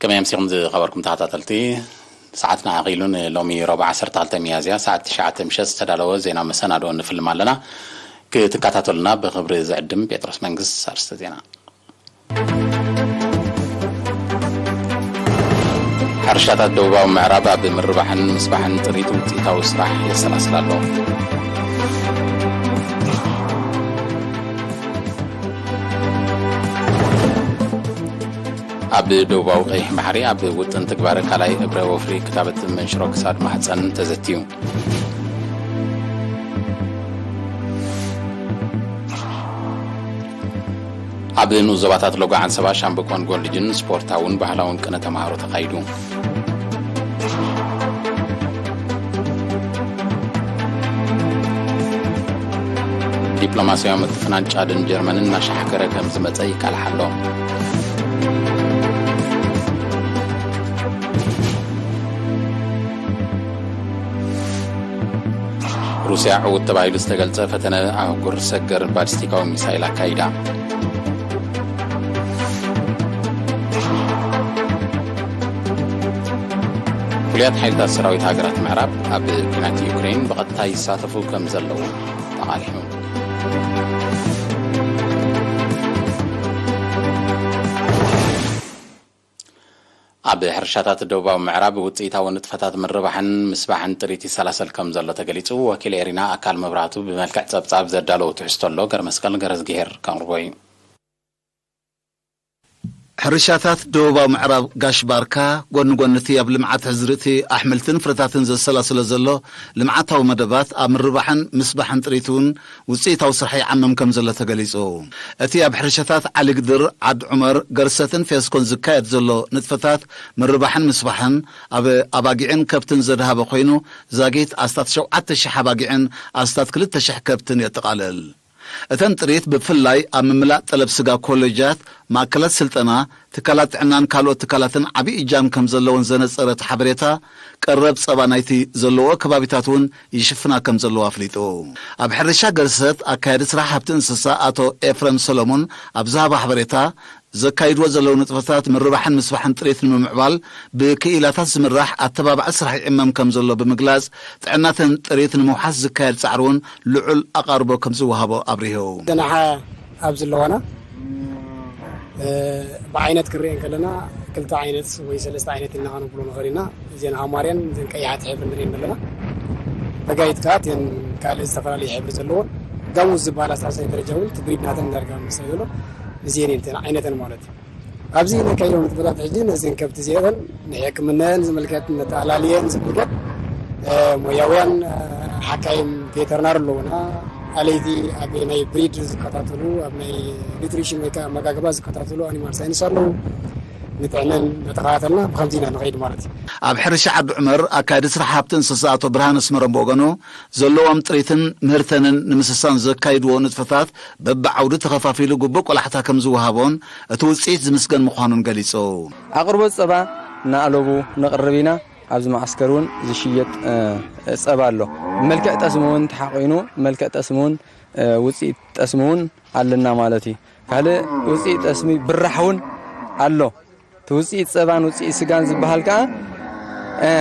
ከመይ ኣምሲኹም ዝኸበርኩም ተኸታተልቲ? ሰዓትና ኣኺሉ ንሎሚ ረቡዕ ዓሰርተ ክልተ ሚያዝያ ሰዓት ትሽዓተ ምሸት ዝተዳለወ ዜና መሰናድኦ ንፍልም ኣለና። ክትከታተሉና ብኽብሪ ዝዕድም ጴጥሮስ መንግስት። ኣርእስተ ዜና። ሕርሻታት ደቡባዊ ምዕራብ ኣብ ምርባሕን ምስባሕን ጥሪት ውፅኢታዊ ስራሕ የሰላስል ኣሎ። ኣብ ደቡባዊ ቀይሕ ባሕሪ ኣብ ውጥን ትግባረ ካልኣይ እብረ ወፍሪ ክታበት መንሽሮ ክሳድ ማህፀን ተዘትዩ። ኣብ ንኡስ ዞባታት ሎጎ ዓንሰባ ሻምበቆን ጎልጅን ስፖርታውን ባህላውን ቅነ ተማሃሮ ተኻይዱ። ዲፕሎማስያዊ ምትፍናን ጫድን ጀርመንን እናሻሕከረ ከም ዝመጸ ይቃልሓ ኣሎ። ሩስያ ዕዉት ተባሂሉ ዝተገልጸ ፈተነ ኣህጉር ሰገር ባሊስቲካዊ ሚሳይል ኣካይዳ። ፍሉያት ሓይልታት ሰራዊት ሃገራት ምዕራብ ኣብ ኲናት ዩክሬን ብቐጥታ ይሳተፉ ከም ዘለዉ ተቓሊሑ። ኣብ ሕርሻታት ደቡባዊ ምዕራብ ውፅኢታዊ ንጥፈታት ምርባሕን ምስባሕን ጥሪት ይሰላሰል ከም ዘሎ ተገሊፁ። ወኪል ኤሪና ኣካል መብራህቱ ብመልክዕ ጸብጻብ ዘዳለዎ ትሕዝቶ ኣሎ። ገረመስቀል ገረዝግሄር ከቕርቦ እዩ። ሕርሻታት ደቡባዊ ምዕራብ ጋሽ ባርካ ጎኒ ጎኒ እቲ ኣብ ልምዓት ኣዝርእቲ ኣሕምልትን ፍረታትን ዘሰላስሎ ዘሎ ልምዓታዊ መደባት ኣብ ምርባሕን ምስባሕን ጥሪት እውን ውፅኢታዊ ስራሕ ይዓመም ከም ዘሎ ተገሊፁ። እቲ ኣብ ሕርሻታት ዓሊ ግድር፣ ዓድ ዑመር፣ ገርሰትን ፌስኮን ዝካየድ ዘሎ ንጥፈታት ምርባሕን ምስባሕን ኣብ ኣባጊዕን ከብትን ዘድሃበ ኮይኑ፣ ዛጊት ኣስታት ሸውዓተ ሽሕ ኣባጊዕን ኣስታት ክልተ ሽሕ ከብትን የጠቓልል። እተን ጥሪት ብፍላይ ኣብ ምምላእ ጠለብ ስጋ ኮሌጃት፣ ማእከላት ስልጠና፣ ትካላት ጥዕናን ካልኦት ትካላትን ዓብዪ እጃም ከም ዘለወን ዘነጸረ እቲ ሓበሬታ፣ ቀረብ ጸባ ናይቲ ዘለዎ ከባቢታት እውን ይሽፍና ከም ዘለዎ ኣፍሊጡ። ኣብ ሕርሻ ገርሰት ኣካያዲ ስራሕ ሃብቲ እንስሳ ኣቶ ኤፍረም ሰሎሞን ኣብ ዝሃቦ ሓበሬታ፣ ዘካይድዎ ዘለዉ ንጥፈታት ምርባሕን ምስባሕን ጥሪት ንምምዕባል ብክኢላታት ዝምራሕ ኣተባባዒ ስራሕ ይዕመም ከም ዘሎ ብምግላጽ፣ ጥዕናተን ጥሪት ንምውሓስ ዝካየድ ጻዕሪ እውን ልዑል ኣቓርቦ ከም ዝወሃቦ ኣብሪሁ። ዝጸንሓ ኣብ ዘለዋና፣ እ፣ ብዓይነት ክንሪኦ እንከለና ክልተ ዓይነት ወይ ሰለስተ ዓይነት ኢልና ከነብሎ ንኽእል ኢና። እዘን ሃማርያን እዘን ቀያሕቲ ሕብሪ ንሪኤን ዘለና። በጋይት ከኣ እተን ካልእ ዝተፈላለየ ሕብሪ ዘለዎን ጋሙስ ዝበሃላ ሳልሳይ ደረጃ እውን እቲ ብሪድ ናተን ዳርጋ ምስለ ዘሎ እዚኤን እየን እተን ዓይነተን ማለት እዩ። ኣብዚ ነካይዶ ንጥፈታት ሕጂ ነዘን ከብቲ እዚአን ንሕክምናን ዝምልከት፣ መተኣላልየን ዝምልከት፣ እ፣ ሞያውያን፣ እ፣ ሓካይም ቬተርናር ኣለዉና። ኣለይቲ ኣብ ናይ ብሪድ ዝከታተሉ፣ ኣብ ናይ ኒትሪሽን ወይ ከዓ ኣመጋግባ ዝከታተሉ ኣኒማል ሳይንስ ኣለዉ። ንጥዕነን እናተኸታተልና ብኸምዚ ኢና ንኸይድ ማለት እዩ። ኣብ ሕርሻ ዓዲ ዑመር ኣካያዲ ስራሕ ሃብቲ እንስሳ ኣቶ ብርሃን ኣስመሮም ብወገኑ፣ ዘለዎም ጥሪትን ምህርተንን ንምስሳን ዘካይድዎ ንጥፈታት በብዓውዱ ተኸፋፊሉ ግቡእ ቆላሕታ ከም ዝወሃቦን እቲ ውፅኢት ዝምስገን ምዃኑን ገሊጹ። ኣቕርቦት ጸባ እናኣለቡ ነቕርብ ኢና። ኣብዚ መዓስከር እውን ዝሽየጥ፣ እ፣ ጸባ ኣሎ። መልክዕ ጠስሚ እውን ተሓቒኑ፣ መልክዕ ጠስሚ እውን፣ እ፣ ውፅኢት ጠስሚ እውን ኣለና ማለት እዩ። ካልእ ውፅኢት ጠስሚ ብራሕ እውን ኣሎ። እቲ ውፅኢት ጸባን ውፅኢት ስጋን ዝበሃል ከኣ፣ እ፣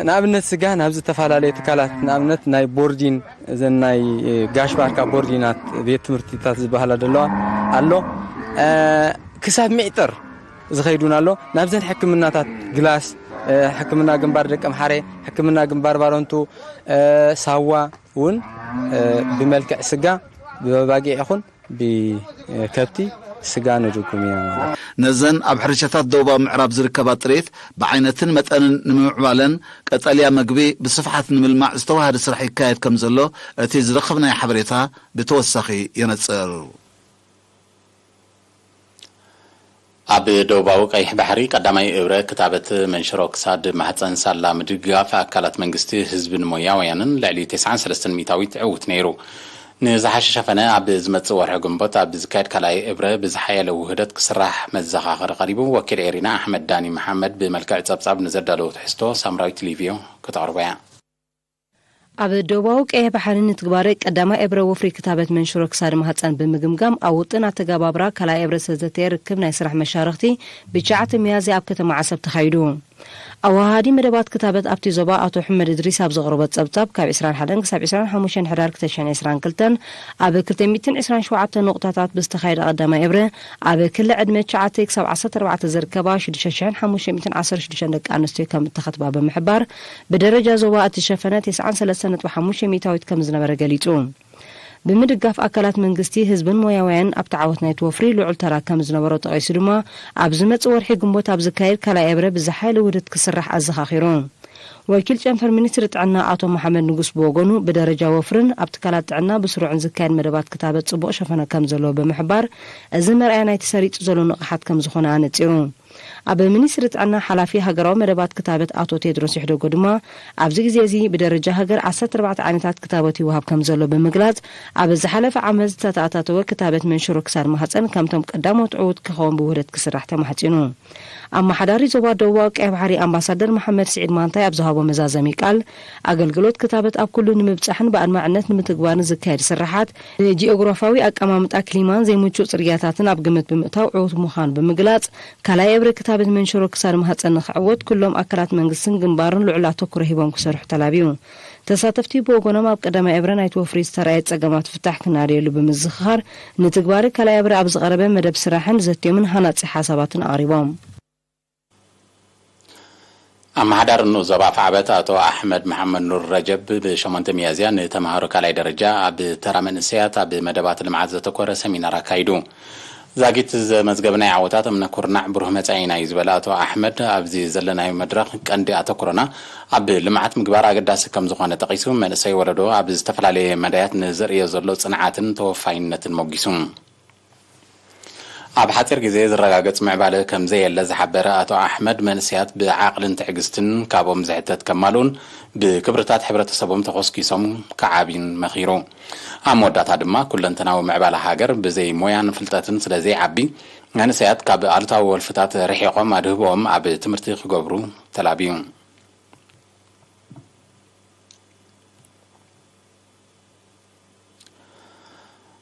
ንኣብነት ስጋ ናብ ዝተፈላለየ ትካላት፣ ንኣብነት ናይ ቦርዲን፣ እዘን ናይ፣ እ፣ ጋሽ ባርካ ቦርዲናት ቤት ትምህርትታት ዝበሃላ ዘለዋ ኣሎ። እ፣ ክሳብ ሚዕጠር ዝኸይድ እውን ኣሎ። ናብዘን ሕክምናታት ግላስ፣ እ፣ ሕክምና ግንባር ደቂ ኣምሓሬ፣ ሕክምና ግንባር ባረንቱ፣ እ፣ ሳዋ እውን፣ እ፣ ብመልክዕ ስጋ ብባጊዕ ይኹን ብከብቲ ስጋ ንድጉም ኢና ማለት። ነዘን ኣብ ሕርሻታት ደቡባዊ ምዕራብ ዝርከባ ጥሪት ብዓይነትን መጠንን ንምምዕባለን ቀጠልያ መግቢ ብስፍሓት ንምልማዕ ዝተዋህደ ስራሕ ይካየድ ከም ዘሎ እቲ ዝረኸብናዮ ሓበሬታ ብተወሳኺ የነጽር። ኣብ ደቡባዊ ቀይሕ ባሕሪ ቀዳማይ እብረ ክታበት መንሽሮ ክሳድ ማህፀን ሳላ ምድግጋፍ ኣካላት መንግስቲ ህዝብን ሞያውያንን ልዕሊ ተስዓን ሰለስተን ሚእታዊት ዕዉት ነይሩ። ንዝሓሸ ሸፈነ ኣብ ዝመጽእ ወርሒ ግንቦት ኣብ ዝካየድ ካልኣይ እብረ ብዝሓየለ ውህደት ክስራሕ መዘኻኸሪ ቀሪቡ። ወኪል ኤሪና ኣሕመድ ዳኒ መሓመድ ብመልክዕ ጸብጻብ ንዘዳለዎ ትሕዝቶ ሳምራዊት ሊቪዮ ከተቕርቦ እያ። ኣብ ደቡባዊ ቀይሕ ባሕሪ ንትግባረ ቀዳማይ ኤብረ ወፍሪ ክታበት መንሽሮ ክሳድ ማህፀን ብምግምጋም፣ ኣብ ውጥን ኣተገባብራ ካልኣይ ኤብረ ዝተዘተየ ርክብ ናይ ስራሕ መሻርኽቲ ብትሽዓተ ሚያዝያ ኣብ ከተማ ዓሰብ ተኻይዱ። ኣወሃሃዲ መደባት ክታበት ኣብቲ ዞባ ኣቶ ሕመድ እድሪስ ኣብ ዘቕረቦ ጸብጻብ፣ ካብ ዕስራን ሓደን ክሳብ ዕስራን ሓሙሽተን ሕዳር ክልተ ሽሕን ዕስራን ክልተን ኣብ ክልተ ሚእትን ዕስራን ሸውዓተን ንቑጣታት ብዝተኻየደ ቀዳማይ ኤብረ፣ ኣብ ክሊ ዕድመ ትሽዓተ ክሳብ ዓሰርተ ኣርባዕተ ዝርከባ ሽዱሽተ ሽሕን ሓሙሽተ ሚእትን ዓሰርተ ሽዱሽተን ደቂ ኣንስትዮ ከም እተኸትባ ብምሕባር፣ ብደረጃ ዞባ እትሸፈነ ተስዓን ሰለስተን ነጥቢ ሓሙሽተ ሚእታዊት ከም ዝነበረ ገሊጹ። ብምድጋፍ ኣካላት መንግስቲ፣ ህዝብን ሞያውያን ኣብቲ ዓወት ናይቲ ወፍሪ ልዑል ተራ ከም ዝነበሮ ጠቒሱ ድማ፣ ኣብ ዝመጽእ ወርሒ ግንቦት ኣብ ዝካየድ ካልኣይ ኤብረ ብዝሓየለ ውህደት ክስራሕ ኣዘኻኺሩ። ወኪል ጨንፈር ሚኒስትሪ ጥዕና ኣቶ መሓመድ ንጉስ ብወገኑ፣ ብደረጃ ወፍርን ኣብ ትካላት ጥዕና ብስሩዕን ዝካየድ መደባት ክታበት ጽቡቕ ሸፈነ ከም ዘለዎ ብምሕባር፣ እዚ መርኣያ ናይቲ ሰሪጹ ዘሎ ንቕሓት ከም ዝኾነ ኣነጺሩ። ኣብ ሚኒስትሪ ጥዕና ሓላፊ ሃገራዊ መደባት ክታበት ኣቶ ቴድሮስ ይሕደጎ ድማ፣ ኣብዚ ግዜ እዚ ብደረጃ ሃገር ዓሰርተ ኣርባዕተ ዓይነታት ክታበት ይወሃብ ከም ዘሎ ብምግላጽ፣ ኣብ ዝሓለፈ ዓመት ዝተተኣታተወ ክታበት መንሽሮ ክሳድ ማህጸን ከምቶም ቀዳሞት ዕዉት ክኸውን ብውህደት ክስራሕ ተማሕጺኑ። ኣመሓዳሪ ዞባ ደቡባዊ ቀይሕ ባሕሪ ኣምባሳደር መሓመድ ስዒድ ማንታይ ኣብ ዝሃቦ መዛዘሚ ቃል፣ ኣገልግሎት ክታበት ኣብ ኩሉ ንምብጻሕን ብኣድማዕነት ንምትግባርን ዝካየድ ስራሓት፣ ንጂኦግራፋዊ ኣቀማምጣ ክሊማን ዘይምቹእ ጽርግያታትን ኣብ ግምት ብምእታው ዕዉት ምዃኑ ብምግላጽ፣ ካልኣይ እብረ ክታበት መንሽሮ ክሳድ ማህጸን ንኽዕወት ኩሎም ኣካላት መንግስትን ግንባርን ልዑል ኣተኩሮ ሂቦም ክሰርሑ ተላብዩ። ተሳተፍቲ ብወገኖም ኣብ ቀዳማይ እብረ ናይቲ ወፍሪ ዝተራእየ ጸገማት ፍታሕ ክናደየሉ ብምዝኽኻር፣ ንትግባሪ ካልኣይ እብረ ኣብ ዝቐረበ መደብ ስራሕን ዘትዮምን ሃናጺ ሓሳባትን ኣቕሪቦም። ኣመሓዳሪ ንኡስ ዞባ ኣፍዓበት ኣቶ ኣሕመድ መሓመድ ኑር ረጀብ ብሸሞንተ ሚያዝያ ንተምሃሮ ካልኣይ ደረጃ ኣብ ተራ መንእሰያት ኣብ መደባት ልምዓት ዘተኮረ ሰሚናር ኣካይዱ። ዛጊት ዘመዝገብናዮ ዓወታት እምነ ኩርናዕ ብሩህ መጻኢና እዩ ዝበለ ኣቶ ኣሕመድ፣ ኣብዚ ዘለናዮ መድረኽ ቀንዲ ኣተኩሮና ኣብ ልምዓት ምግባር ኣገዳሲ ከም ዝኾነ ጠቒሱ፣ መንእሰይ ወለዶ ኣብ ዝተፈላለየ መዳያት ንዘርእዮ ዘሎ ጽንዓትን ተወፋይነትን ሞጊሱ። ኣብ ሓጺር ግዜ ዝረጋገጽ ምዕባለ ከም ዘየለ ዝሓበረ ኣቶ ኣሕመድ፣ መንእሰያት ብዓቕልን ትዕግስትን ካብኦም ዝሕተት ከማልኡን ብክብርታት ሕብረተሰቦም ተኾስኪሶም ክዓብዩን መኺሩ። ኣብ መወዳእታ ድማ፣ ኩለንተናዊ ምዕባለ ሃገር ብዘይ ሞያን ፍልጠትን ስለ ዘይዓቢ፣ መንእሰያት ካብ ኣሉታዊ ወልፍታት ርሒቖም ኣድህቦኦም ኣብ ትምህርቲ ክገብሩ ተላብዩ።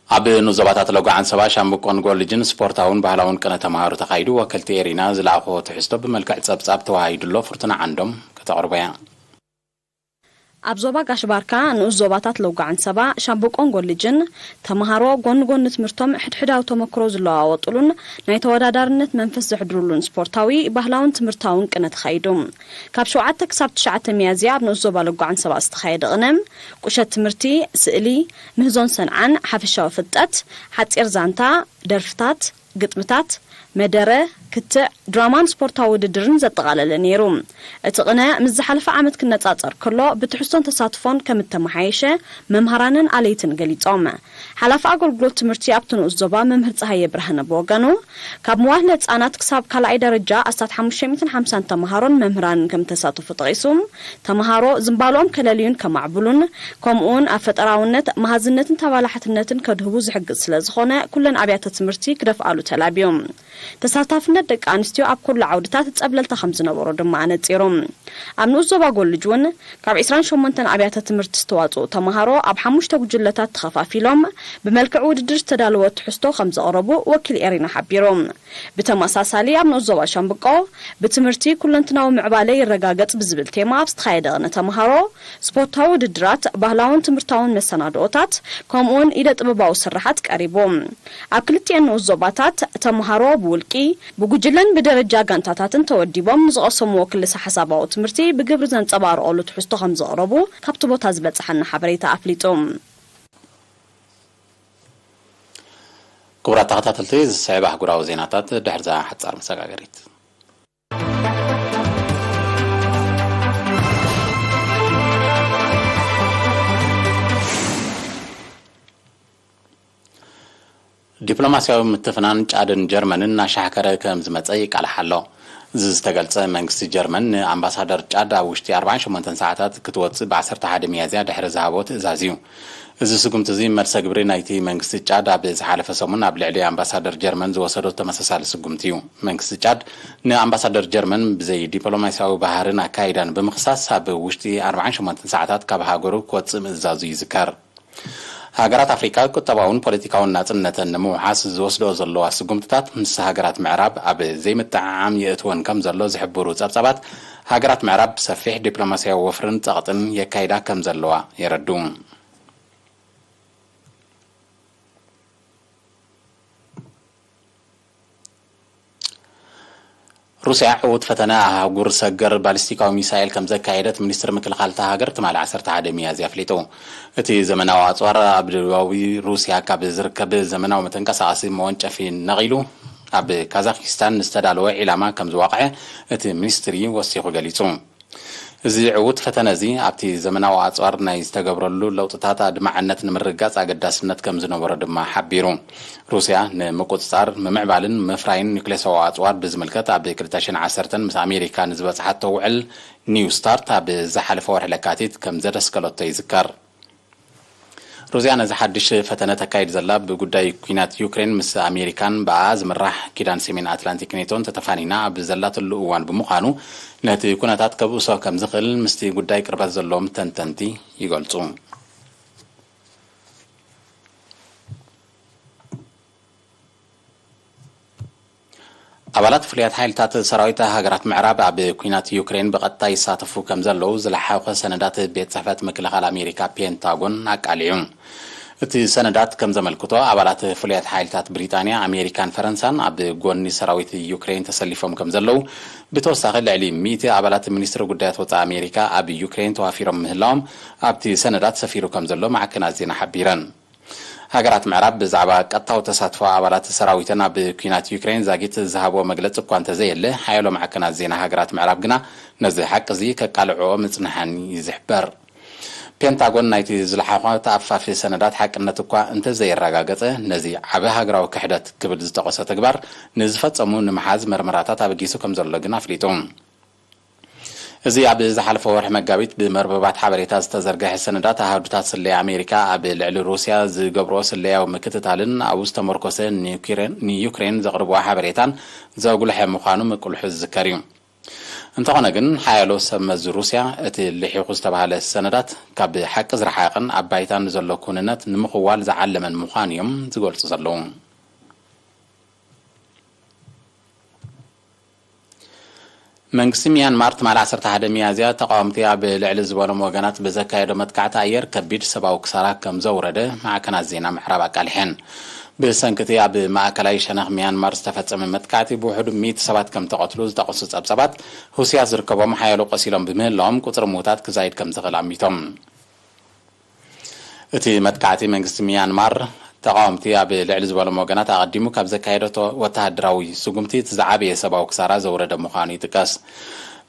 ኣብ ንኡስ ዞባታት ሎጎ ዓንሰባ፣ ሻምብቆን ጎልጅን ስፖርታውን ባህላውን ቅነ ተምሃሮ ተኻይዱ። ወከልቲ ኤሪና ዝለኣኽዎ ትሕዝቶ ብመልክዕ ጸብጻብ ተወሃሂዱሎ፣ ፍርቱና ዓንዶም ከተቕርቦ እያ። ኣብ ዞባ ጋሽ ባርካ፣ ንኡስ ዞባታት ሎጎ ዓንሰባ፣ ሻምብቆን ጎልጅን፣ ተምሃሮ ጎኒ ጎኒ ትምህርቶም ሕድሕዳዊ ተመክሮ ዝለዋወጡሉን ናይ ተወዳዳርነት መንፈስ ዘሕድሩሉን ስፖርታዊ፣ ባህላውን ትምህርታውን ቅነ ተኻይዱ። ካብ ሸውዓተ ክሳብ ትሽዓተ ሚያዝያ ኣብ ንኡስ ዞባ ሎጎ ዓንሰባ ዝተኻየደ ቅነ፣ ቁሸት ትምህርቲ፣ ስእሊ፣ ምህዞን ሰንዓን፣ ሓፈሻዊ ፍልጠት፣ ሓጺር ዛንታ፣ ደርፍታት፣ ግጥምታት፣ መደረ፣ ክትዕ፣ ድራማን ስፖርታዊ ውድድርን ዘጠቓለለ ነይሩ። እቲ ቅነ ምስ ዝሓለፈ ዓመት ክነጻጸር ከሎ ብትሕዝቶን ተሳትፎን ከም እተመሓየሸ መምሃራንን ኣለይትን ገሊጾም። ሓላፊ ኣገልግሎት ትምህርቲ ኣብቲ ንኡስ ዞባ መምህር ጸሃየ ብርሃነ ብወገኑ፣ ካብ መዋእለ ህጻናት ክሳብ ካልኣይ ደረጃ ኣስታት ሓሙሽተ ሚእትን ሓምሳን ተምሃሮን መምህራንን ከም ተሳተፉ ጠቒሱ፣ ተምሃሮ ዝንባልኦም ከለልዩን ከማዕብሉን፣ ከምኡውን ኣብ ፈጠራውነት፣ መሃዝነትን ተባላሕትነትን ከድህቡ ዝሕግዝ ስለ ዝኾነ፣ ኩለን ኣብያተ ትምህርቲ ክደፍኣሉ ተላብዮም። ተሳታፍነት ደቂ ኣንስትዮ ኣብ ኩሉ ዓውድታት ጸብለልታ ከም ዝነበሮ ድማ ኣነጺሮም። ኣብ ንኡስ ዞባ ጎልጅ እውን ካብ ዕስራን ሸሞንተን ኣብያተ ትምህርቲ ዝተዋጽኡ ተምሃሮ ኣብ ሓሙሽተ ጉጅለታት ተኸፋፊሎም ብመልክዕ ውድድር ዝተዳለወ ትሕዝቶ ከም ዘቕረቡ ወኪል ኤሪና ሓቢሩ። ብተመሳሳሊ ኣብ ንኡስ ዞባ ሻምብቆ ብትምህርቲ ኩለንትናዊ ምዕባለ ይረጋገጽ ብዝብል ቴማ ኣብ ዝተኻየደ ቅነ ተምሃሮ ስፖርታዊ ውድድራት፣ ባህላውን ትምህርታውን መሰናድኦታት ከምኡውን ኢደ ጥበባዊ ስራሓት ቀሪቡ። ኣብ ክልቲኤን ንኡስ ዞባታት ተምሃሮ ብውልቂ፣ ብጉጅለን ብደረጃ ጋንታታትን ተወዲቦም ንዝቐሰምዎ ክልሰ ሓሳባዊ ትምህርቲ ብግብሪ ዘንጸባርቐሉ ትሕዝቶ ከም ዘቕረቡ ካብቲ ቦታ ዝበጽሓና ሓበሬታ ኣፍሊጡ። ክቡራት ተኸታተልቲ፣ ዝስዕብ ኣህጉራዊ ዜናታት ድሕርዛ ሓጻር መሰጋገሪት። ዲፕሎማስያዊ ምትፍናን ጫድን ጀርመንን እናሻሕከረ ከም ዝመጸ ይቃልሕ ኣሎ። እዚ ዝተገልጸ መንግስቲ ጀርመን ንኣምባሳደር ጫድ ኣብ ውሽጢ ኣርባዓን ሸሞንተን ሰዓታት ክትወጽእ ብ11 ሚያዝያ ድሕሪ ዝሃቦ ትእዛዝ እዩ። እዚ ስጉምቲ እዚ መልሰ ግብሪ ናይቲ መንግስቲ ጫድ ኣብ ዝሓለፈ ሰሙን ኣብ ልዕሊ ኣምባሳደር ጀርመን ዝወሰዶ ተመሳሳሊ ስጉምቲ እዩ። መንግስቲ ጫድ ንኣምባሳደር ጀርመን ብዘይ ዲፕሎማስያዊ ባህርን ኣካይዳን ብምኽሳስ ኣብ ውሽጢ ኣርባዓን ሸሞንተን ሰዓታት ካብ ሃገሩ ክወጽእ ምእዛዙ ይዝከር። ሃገራት ኣፍሪካ ቁጠባውን ፖለቲካውን ናጽነተን ንምውሓስ ዝወስዶ ዘለዋ ስጉምትታት ምስ ሃገራት ምዕራብ ኣብ ዘይምጥዕዓም የእትወን ከም ዘሎ ዝሕብሩ ጸብጻባት፣ ሃገራት ምዕራብ ሰፊሕ ዲፕሎማስያዊ ወፍርን ጸቕጥን የካይዳ ከም ዘለዋ የረድኡ። ሩስያ ዕዉት ፈተነ ኣህጉር ሰገር ባሊስቲካዊ ሚሳኤል ከም ዘካየደት ሚኒስትሪ ምክልኻል እታ ሃገር ትማሊ ዓሰርተ ሓደ ሚያዝያ ኣፍሊጡ። እቲ ዘመናዊ ኣጽዋር ኣብ ደቡባዊ ሩስያ ካብ ዝርከብ ዘመናዊ ተንቀሳቓሲ መወንጨፊ ነቒሉ ኣብ ካዛኪስታን ዝተዳለወ ዒላማ ከም ዝዋቕዐ እቲ ሚኒስትሪ ወሲኹ ገሊጹ። እዚ ዕዉት ፈተነ እዚ ኣብቲ ዘመናዊ ኣጽዋር ናይ ዝተገብረሉ ለውጥታት ኣድማዕነት ንምርግጋጽ ኣገዳስነት ከም ዝነበሮ ድማ ሓቢሩ። ሩስያ ንምቁጽጻር፣ ምምዕባልን ምፍራይን ኒውክሌሳዊ ኣጽዋር ብዝምልከት ኣብ ክልተ ሽሕን ዓሰርተን ምስ ኣሜሪካ ንዝበጽሓቶ ውዕል ኒው ስታርት ኣብ ዝሓለፈ ወርሒ ለካቲት ከም ዘደስከለቶ ይዝከር። ሩስያ ነዚ ሓድሽ ፈተነ ተካይድ ዘላ ብጉዳይ ኲናት ዩክሬን ምስ ኣሜሪካን ብኣ ዝምራሕ ኪዳን ሰሜን ኣትላንቲክ ኔቶን ተተፋኒና ኣብ ዘላትሉ እዋን ብምዃኑ፣ ነቲ ኩነታት ከብእሶ ከም ዝኽእል ምስቲ ጉዳይ ቅርበት ዘለዎም ተንተንቲ ይገልጹ። ኣባላት ፍሉያት ሓይልታት ሰራዊት ሃገራት ምዕራብ ኣብ ኲናት ዩክሬን ብቐጥታ ይሳተፉ ከም ዘለዉ ዝለሓኸ ሰነዳት ቤት ጽሕፈት ምክልኻል ኣሜሪካ ፔንታጎን ኣቃሊዑ። እቲ ሰነዳት ከም ዘመልክቶ፣ ኣባላት ፍሉያት ሓይልታት ብሪጣንያ፣ ኣሜሪካን ፈረንሳን ኣብ ጎኒ ሰራዊት ዩክሬን ተሰሊፎም ከም ዘለዉ፣ ብተወሳኺ ልዕሊ ሚእቲ ኣባላት ሚኒስትሪ ጉዳያት ወጻኢ ኣሜሪካ ኣብ ዩክሬን ተዋፊሮም ምህላዎም ኣብቲ ሰነዳት ሰፊሩ ከም ዘሎ ማዕከናት ዜና ሓቢረን። ሃገራት ምዕራብ ብዛዕባ ቀጥታዊ ተሳትፎ ኣባላት ሰራዊተን ኣብ ኲናት ዩክሬን ዛጊት ዝሃብዎ መግለጺ እኳ እንተዘየለ፣ ሓያሎ ማዕከናት ዜና ሃገራት ምዕራብ ግና ነዚ ሓቂ እዚ ከቃልዕኦ ምጽንሐን እዩ ዝሕበር። ፔንታጎን ናይቲ ዝለሓኾ ተኣፋፊ ሰነዳት ሓቅነት እኳ እንተዘየረጋገጸ፣ ነዚ ዓቢ ሃገራዊ ክሕደት ክብል ዝጠቐሶ ተግባር ንዝፈጸሙ ንምሓዝ መርመራታት ኣበጊሱ ከም ዘሎ ግን ኣፍሊጡ። እዚ ኣብ ዝሓለፈ ወርሒ መጋቢት ብመርበባት ሓበሬታ ዝተዘርግሐ ሰነዳት ኣሃዱታት ስለያ ኣሜሪካ ኣብ ልዕሊ ሩስያ ዝገብርኦ ስለያዊ ምክትታልን ኣብኡ ዝተመርኮሰ ንዩክሬን፣ ንዩክሬን ዘቕርብዎ ሓበሬታን ዘጉልሐ ምዃኑ ምቅልሑ ዝዝከር እዩ። እንተኾነ ግን፣ ሓያሎ ሰብ መዚ ሩስያ እቲ ልሒኹ ዝተባህለ ሰነዳት ካብ ሓቂ ዝረሓቐን ኣብ ባይታ ንዘሎ ክውንነት ንምኽዋል ዝዓለመን ምዃኑ እዮም ዝገልጹ ዘለዉ። መንግስቲ ሚያንማር ትማሊ ዓሰርተ ሓደ ሚያዝያ ተቃወምቲ ኣብ ልዕሊ ዝበሎም ወገናት ብዘካየዶ መጥቃዕቲ ኣየር ከቢድ ሰብኣዊ ክሳራ ከም ዘውረደ ማዕከናት ዜና ምዕራብ ኣቃሊሐን። ብሰንኪ እቲ ኣብ ማእከላይ ሸነኽ ሚያንማር ዝተፈጸመ መጥቃዕቲ ብውሕዱ ሚእቲ ሰባት ከም ተቐትሉ ዝጠቐሱ ጸብጸባት፣ ሩስያ ዝርከቦም ሓያሎ ቆሲሎም ብምህላዎም ቁጽሪ ምዉታት ክዛይድ ከም ዝኽእል ኣሚቶም። እቲ መጥቃዕቲ መንግስቲ ሚያንማር ተቃወምቲ ኣብ ልዕሊ ዝበሎም ወገናት ኣቐዲሙ ካብ ዘካየዶ ወተሃደራዊ ስጉምቲ እቲ ዝዓበየ ሰብኣዊ ክሳራ ዘውረደ ምዃኑ ይጥቀስ።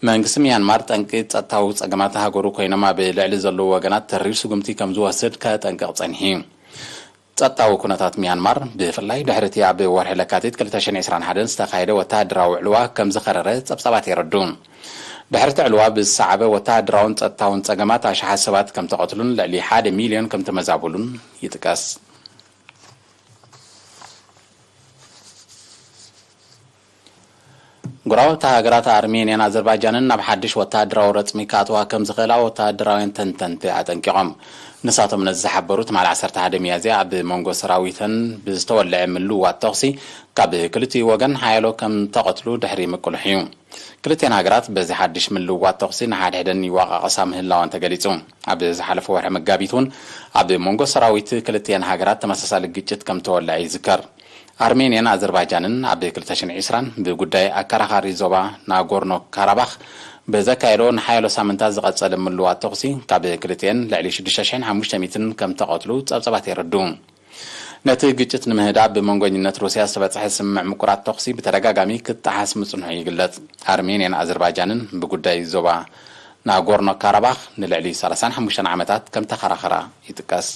መንግስቲ ሚያንማር ጠንቂ ጸጥታዊ ጸገማት ሃገሩ ኮይኖም ኣብ ልዕሊ ዘለዉ ወገናት ተሪር ስጉምቲ ከም ዝወስድ ከጠንቅቕ ጸኒሑ እዩ። ጸጥታዊ ኩነታት ሚያንማር ብፍላይ ድሕሪ እቲ ኣብ ወርሒ ለካቲት ክልተ ሽሕን ዕስራን ሓደን ዝተኻየደ ወተሃደራዊ ዕልዋ ከም ዝኸረረ ጸብጻባት የረዱ። ድሕሪ እቲ ዕልዋ ብዝሰዓበ ወተሃደራውን ጸጥታውን ጸገማት ኣሽሓት ሰባት ከም ተቐትሉን ልዕሊ ሓደ ሚልዮን ከም ተመዛበሉን ይጥቀስ። ጎረባብቲ ሃገራት ኣርሜንያን ኣዘርባይጃንን ናብ ሓድሽ ወተሃደራዊ ረጽሚ ክኣትዋ ከም ዝኽእላ ወተሃደራውያን ተንተንቲ ኣጠንቂቖም። ንሳቶም ነዚ ዝሓበሩ ትማሊ ዓሰርተ ሓደ ሚያዝያ ኣብ መንጎ ሰራዊተን ብዝተወልዐ ምልውዋጥ ተኹሲ ካብ ክልቲኡ ወገን ሓያሎ ከም ተቐትሉ ድሕሪ ምቅልሑ እዩ። ክልቲኤን ሃገራት በዚ ሓድሽ ምልውዋጥ ተኹሲ ንሓድሕደን ይወቃቐሳ ምህላወን ተገሊጹ። ኣብ ዝሓለፈ ወርሒ መጋቢት እውን ኣብ መንጎ ሰራዊት ክልቲኤን ሃገራት ተመሳሳሊ ግጭት ከም ተወልዐ ይዝከር። ኣርሜንያን ኣዘርባይጃንን ኣብ ክልተ ሽሕን ዕስራን ብጉዳይ ኣከራኻሪ ዞባ ናጎርኖ ካራባኽ ብዘካየዶ ንሓያሎ ሳምንታት ዝቐጸለ ምልዋጥ ተኹሲ ካብ ክልቲኤን ልዕሊ ሽዱሽተ ሽሕን ሓሙሽተ ሚእትን ከም ተቐትሉ ጸብጻባት የረድኡ። ነቲ ግጭት ንምህዳእ ብመንጎኝነት ሩስያ ዝተበጽሐ ስምምዕ ምቁራጽ ተኹሲ ብተደጋጋሚ ክጠሓስ ምጽንሑ ይግለጽ። ኣርሜንያን ኣዘርባይጃንን ብጉዳይ ዞባ ናጎርኖ ካራባኽ ንልዕሊ ሰላሳን ሓሙሽተን ዓመታት ከም ተኸራኸራ ይጥቀስ።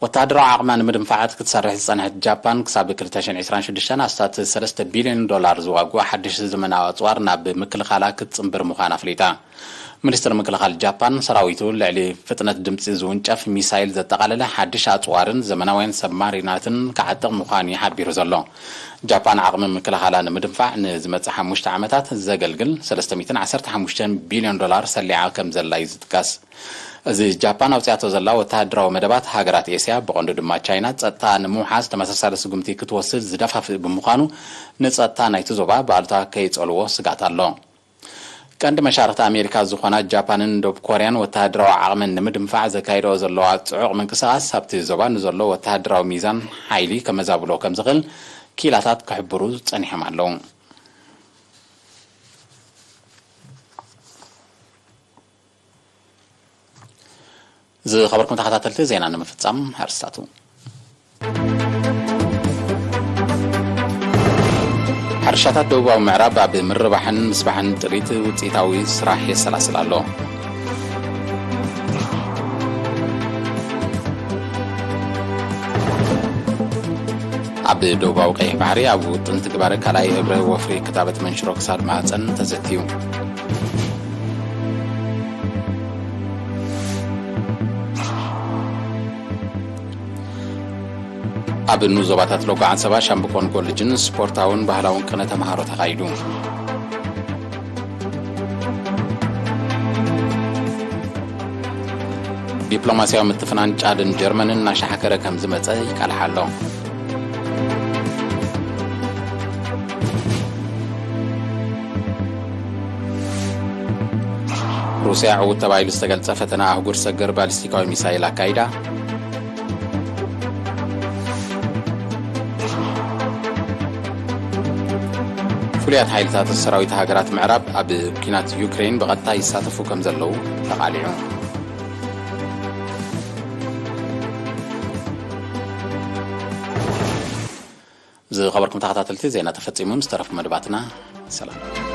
ወተሃደራዊ ዓቕማ ንምድንፋዕ ክትሰርሕ ዝጸንሐት ጃፓን፣ ክሳብ ክልተ ሽሕን ዕስራን ሽዱሽተን ኣስታት ሰለስተ ቢልዮን ዶላር ዝዋግኡ ሓድሽ ዘመናዊ ኣጽዋር ናብ ምክልኻላ ክትጽንብር ምዃና ኣፍሊጣ። ሚኒስትር ምክልኻል ጃፓን፣ ሰራዊቱ ልዕሊ ፍጥነት ድምጺ ዝውንጨፍ ሚሳይል ዘጠቓለለ ሓድሽ ኣጽዋርን ዘመናውያን ሰብማሪናትን ክዓጥቕ ምዃኑ እዩ ሓቢሩ ዘሎ። ጃፓን ዓቕሚ ምክልኻላ ንምድንፋዕ ንዝመጽእ ሓሙሽተ ዓመታት ዘገልግል ሰለስተ ሚእትን ዓሰርተ ሓሙሽተን ቢልዮን ዶላር ሰሊዓ ከም ዘላ እዩ ዝጥቀስ። እዚ ጃፓን ኣውጺኣቶ ዘላ ወተሃደራዊ መደባት፣ ሃገራት ኤስያ፣ ብቐንዱ ድማ ቻይና፣ ጸጥታ ንምውሓስ ተመሳሳሊ ስጉምቲ ክትወስድ ዝደፋፍእ ብምዃኑ፣ ንጸጥታ ናይቲ ዞባ ብኣሉታ ከይጸልዎ ስግኣት ኣሎ። ቀንዲ መሻርኽቲ ኣሜሪካ ዝኾና ጃፓንን ደቡብ ኮርያን፣ ወተሃደራዊ ዓቕመን ንምድንፋዕ ዘካይድኦ ዘለዋ ጽዑቕ ምንቅስቓስ፣ ኣብቲ ዞባ ንዘሎ ወተሃደራዊ ሚዛን ሓይሊ ከመዛብሎ ከም ዝኽእል ክኢላታት ክሕብሩ ጸኒሖም ኣለዉ። ዝኸበርኩም ተኸታተልቲ፣ ዜና ንምፍጻም ኣርስታቱ። ሕርሻታት ደቡባዊ ምዕራብ ኣብ ምርባሕን ምስባሕን ጥሪት ውጽኢታዊ ስራሕ የሰላስል ኣሎ። ኣብ ደቡባዊ ቀይሕ ባሕሪ ኣብ ውጥን ትግባረ ካልኣይ ህብረ ወፍሪ ክታበት መንሽሮ ክሳድ ማህፀን ተዘትዩ። ኣብ ንኡስ ዞባታት ሎጎ ዓንሰባ፣ ሻምብቆን ኮሌጅን ስፖርታውን ባህላውን ቅነ ተምሃሮ ተኻይዱ። ዲፕሎማስያዊ ምትፍናን ጫድን ጀርመንን እናሻሓከረ ከም ዝመጸ ይቃልሓ ኣሎ። ሩስያ ዕዉት ተባሂሉ ዝተገልጸ ፈተና ኣህጉር ሰገር ባሊስቲካዊ ሚሳይል ኣካይዳ። ፍሉያት ሓይልታት ሰራዊት ሃገራት ምዕራብ ኣብ ኲናት ዩክሬን ብቐጥታ ይሳተፉ ከም ዘለዉ ተቓሊዑ። ዝኸበርኩም ተኸታተልቲ፣ ዜና ተፈጺሙ። ዝተረፉ መደባትና ሰላም።